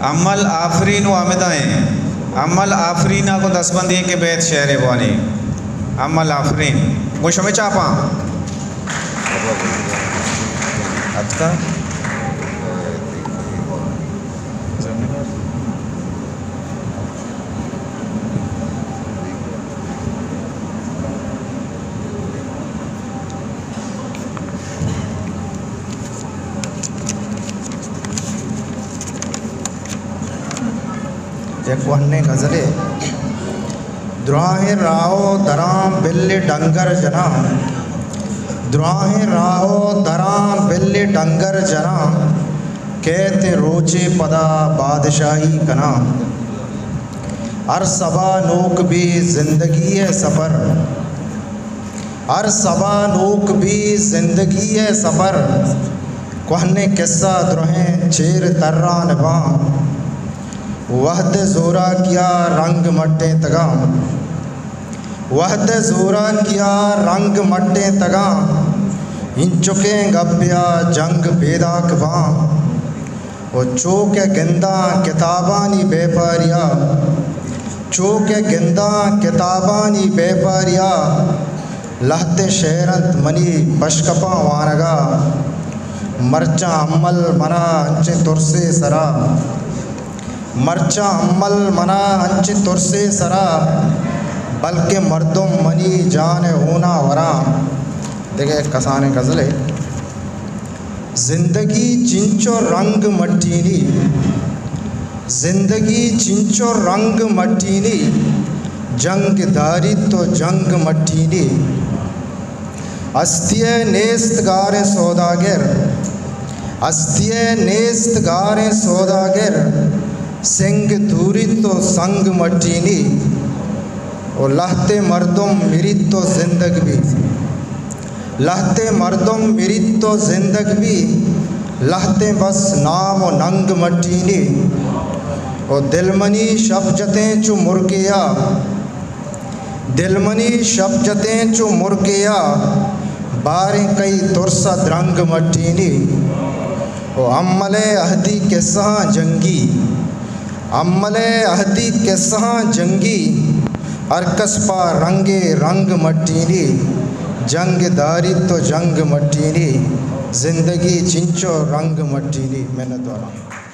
امل آفرین و ہمدا ایں۔ امل آفرین ءَ گوں دستبندی ایں کہ بیت شعرے بوانی۔ امل آفرین۔ گوں شمے چاپاں۔ اتکا۔ یک کوہنیں غزلے۔ دراہیں راہ ءُ دراں بل ڈنگر جناں، دراہیں راہ ءُ دراں بل ڈنگر جناں، کیت روچے پدا بادشاہی کناں۔ ہر سبا نوک بی زندگی ءِ سفر، ہر سبا نوک بی زندگی ءِ سفر، کوہنیں قصہ درہیں چیر تران باں۔ وہد ءِ زوراکیا رنگ مٹینتگاں، وہد ءِ زوراکیا رنگ مٹینتگاں، انچکیں گپیا جنگ پیداک باں۔ و چو کہ گنداں کتابانی بیپاریا، چو کہ گنداں کتابانی بیپاریا، لہتیں شعر انت منی پشکپاں وانگا۔ مرچاں امل منا انچیں ترسے سرا، مرچاں امل منا انچیں ترسے سرا، بلکیں مردم منی جان ءِ ہونا وراں۔ دگہ یک کسانیں غزلے۔ زندگی چنچو رنگ مٹینی، زندگی چنچو رنگ مٹینی، جنگ داریت و جنگ مٹینی۔ ہستی ءِ نیست گاریں سوداگر، ہستی ءِ نیست گاریں سوداگر، سنگ توریت و سنگ مٹینی۔ و لہتیں مردم مریت و زندگ بیت۔ لہتیں مردم مریت و زندگ بی، لہتیں بس نام و ننگ مٹینی۔ و دل منی شپ جتیں چو مرگیا، دل منی شپ جتیں چو مرگیا، باریں کئی ترس ءَ درنگ مٹینی۔ و امل ءِ عہدی قصہاں جنگی، امل ءِ عہدی قصہاں جنگی، ہر کس پہ رنگے رنگ مٹینی، جنگ داریت و جنگ مٹینی، زندگی چنچو رنگ مٹینی۔ منت واراں۔